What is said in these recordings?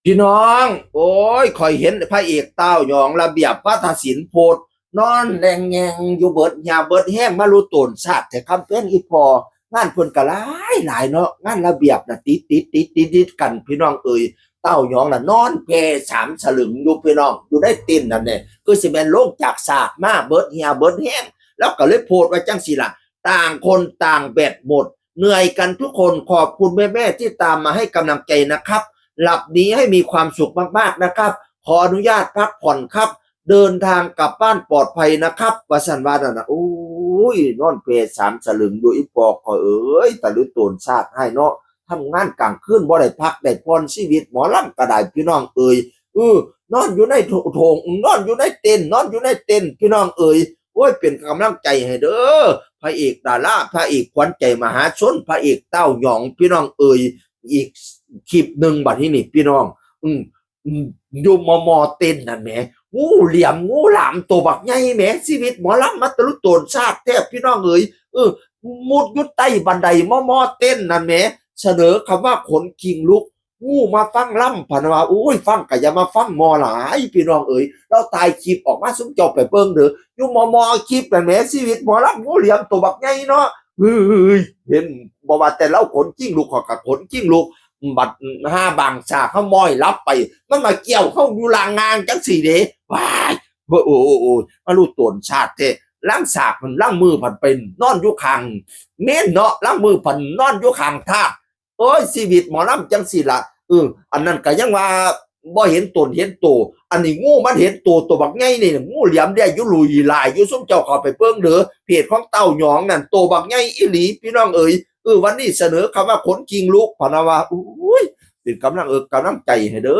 ພີ່ນ້ອງ ໂອ້ຍ ຂ້ອຍເຫັນພະເອກຕ້າວຫຍອງ ລະບຽບວາທະສິນ ໂພດນອນແລ່ງແງ່ງຢູ່ ເບິດເຫື່ອເບິດແຮງ ມາລຸໂຕນຊາດແທ້ ຄຳແພງອີ່ພໍ່. ງານເພິ່ນກໍຫຼາຍໆເນາະ ງານລະບຽບນະ ຕິດໆໆໆກັນ ພີ່ນ້ອງເອີຍ. ຕ້າວຫຍອງນະນອນແຜ່ສາມສະເຫຼີງຢູ່ ພີ່ນ້ອງ ຢູ່ໃນເຕັນນັ້ນແຫຼະ ຄືຊິແມ່ນລົງຈາກສາດມາ ເບິດເຫື່ອເບິດແຮງ ລາວກໍເລີຍໂພດໄວ້ຈັ່ງຊີ້ລະ ຕ່างคนต่างแบตหมด เหนื่อยกันทุกคน ขอบคุณแม่ๆที่ตามมาให้กำลังใจนะครับ หลับดีให้มีความสุขมากๆนะครับ ขออนุญาตพักผ่อนครับ เดินทางกลับบ้านปลอดภัยนะครับ ว่าซั่ນว่านั่นน่ะ ໂອ້ຍ ນອນແຜ່ສາມສະເຫຼີງຢູ່ ອີ່ພໍ່ຂ້ອຍເອີຍ ຕາລຸໂຕນຊາດໃຫ້ເນາະ ທຳງານກາງຄືນບໍ່ໄດ້ພັກໄດ້ຜ່ອນ ຊີວິດໝໍລຳກໍໄດ້ ພີ່ນ້ອງເອີຍ. ເອີ ນອນຢູ່ໃນໂຖງ ນອນຢູ່ໃນເຕັນ ນອນຢູ່ໃນເຕັນ ພີ່ນ້ອງເອີຍ. ໂອ້ຍ ເປັນກຳລັງໃຈໃຫ້ເດີ ພະເອກດາລາ ພະເອກຂວັນໃຈມະຫາຊົນ ພະເອກຕ້າວຫຍອງ ພີ່ນ້ອງເອີຍ. ອີກຄລິບໜຶ່ງບັດນີ້ນີ້ ພີ່ນ້ອງ ອືມ ຢູ່ມໍ່ໆເຕັນນັ້ນແໝ ງູຫຼຽມງູຫຼາມໂຕບັກໃຫຍ່ແໝ ຊີວິດໝໍລຳມາຕະລຸໂຕນຊາດແທ້ ພີ່ນ້ອງເອີຍ. ເອີ ມຸດຢູ່ໃຕ້ບັນໄດມໍ່ໆເຕັນນັ້ນແໝ ສະເໜີຄຳວ່າຂົນຄີງລຸກ ງູມາຟັງລຳ ພັນວ່າ ໂອ້ຍ ຟັງກະຢ່າມາຟັງມໍ່ຫຼາຍ ພີ່ນ້ອງເອີຍ. ລາວຖ່າຍຄລິບອອກມາ ຊຸມເຈົ້າໄປເບິ່ງເດີ ຢູ່ມໍ່ໆຄລິບນັ້ນແໝ ຊີວິດໝໍລຳ ງູຫຼຽມໂຕບັກໃຫຍ່ເນາະ. ເຮີ້ຍ ເຫັນບໍ່ວ່າແຕ່ລາວຂົນຄີງລຸກ ຂ້ອຍກະຂົນຄີງລຸກ. ບັດຫາບາງສາກເຮົາມ້ອຍຫຼັບໄປ ມັນມາກ່ຽວເຮົາຢູ່ລາງງາງຈັ່ງຊີ້ເດ້ ວ້າຍ ໂອ້ຍ ມາລຸໂຕນຊາດແທ້. ລາງສາກມັນ ລາງມືພັນໄປນອນຢູ່ຂ້າງເມນເນາະ ລາງມືພັນນອນຢູ່ຂ້າງທາດ. ໂອ້ຍ ຊີວິດໝໍລຳຈັ່ງຊີ້ລະ. ເອີ ອັນນັ້ນກະຍັງວ່າບໍ່ເຫັນຕົນເຫັນໂຕ ອັນນີ້ງູມັນເຫັນໂຕ ໂຕບັກໃຫຍ່ນີ້ ງູຫຼຽມເລຍຢູ່ ລຸຍຫຼາຍຢູ່ ຊຸມເຈົ້າເຂົ້າໄປເບິ່ງເດີ ເພຈຂອງເຕົ້າຫຍອງນັ້ນ ໂຕບັກໃຫຍ່ອີ່ຫຼີ ພີ່ນ້ອງເອີຍ. ເອີ ວັນນີ້ສະເໜີຄຳວ່າຂົນຄີງລຸກ ພັນວ່າ ໂອ້ຍ ເປັນກຳລັງເອິກກຳລັງໃຈໃຫ້ເດີ.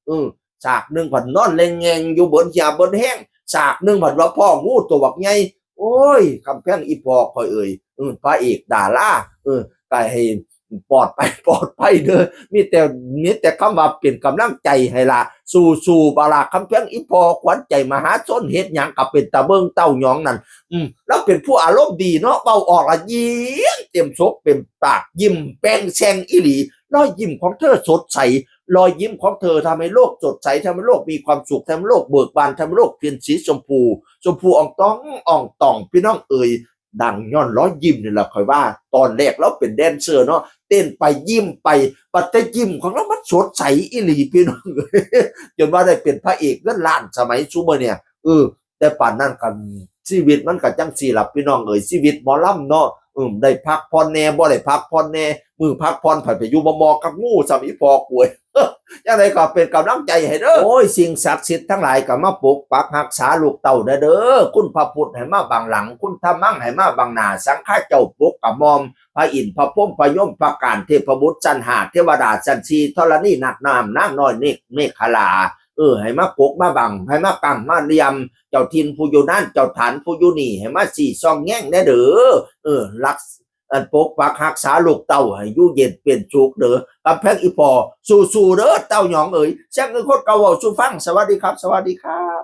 ເອີ ສາກໜຶ່ງພັນນອນແລ່ງແງ່ງຢູ່ ເບິດເຫື່ອເບິດແຮງ ສາກໜຶ່ງພັນວ່າພໍ້ງູໂຕບັກໃຫຍ່. ໂອ້ຍ ຄຳແພງອີ່ພໍ່ຂ້ອຍເອີຍ ເອີ ພະເອກດາລາ ເອີ ກະໃຫ້ປອດໄປ ປອດໄປເດີ. ມີແຕ່ ມີແຕ່ຄຳວ່າເປັນກຳລັງໃຈໃຫ້ລະ ສູ້ໆ ບາລາຄຳແພງ ອີ່ພໍ່ຂວັນໃຈມະຫາຊົນ ເຮັດຫຍັງກະເປັນຕາເບິ່ງ ເຕົ້າຫຍອງນັ້ນ. ອືມ ລາວເປັນຜູ້ອາລົມດີເນາະ ເວົ້າອອກລະຍິ້ມເຕັມສົບເຕັມປາກ ຍິ້ມແປ່ງແຊ່ງອີ່ຫຼີ. รอยยิ้มของเธอสดใส รอยยิ้มของเธอทำให้โลกสดใส ทำให้โลกมีความสุข ทำให้โลกเบิกบาน ทำให้โลกเป็นสีชมพู ชมพูอ่องต้องอ่องต่อง พี่น้องเอ๋ย ดังย้อนรอยยิ้มนี่แหละ ข้อยว่า ตอนแรกลาวเป็นแดนเซอร์เนาะ เต้นไปยิ้มไป บัดแต่ยิ้มของลาวมันสดใสอีหลี พี่น้องเอ๋ย จนว่าได้เป็นพระเอกเงินล้านสมัยซุมื้อเนี่ย เออ แต่ปานนั้นก็ ชีวิตมันก็จั่งซี้ล่ะพี่น้องเอ๋ย ชีวิตหมอลำเนาะ อืม ได้พักผ่อนแหน่ บ่ได้พักผ่อนแหน่ มื้อพักผ่อนผัดไปอยู่มอมอกับงูซ้ำอีพ่อกูเอ้ย จั่งใดก็เป็นกำลังใจให้เด้อ โอ้ย สิ่งศักดิ์สิทธิ์ทั้งหลายก็มาปกปักรักษาลูกเต้าแหน่เด้อ คุณพระพุทธให้มาบังหลัง คุณธรรมังให้มาบังหน้า สังฆาเจ้าปกกระหม่อม พระอินทร์ พระพรหม พระยม พระกาณ เทพบุตรชั้นห้า เทวดาชั้นสี่ ธรณี นาคน้ำ นางน้อย เมข เมขลา เออ ให้มาปกมาบัง ให้มากั้งมาเหลี่ยม เจ้าถิ่นผู้อยู่นั่น เจ้าฐานผู้อยู่นี่ ให้มาซี้ส่องแยงแหน่เด้อ เออ รัก อันปกปักรักษาลูกเต้าให้อยู่เย็นเป็นสุขเด้อ กำแพงอีพ่อ สู้ๆ เด้อ เต้าหยองเอ๋ย เสียงเงินคนเก่าเว้าสู่ฟัง สวัสดีครับ สวัสดีครับ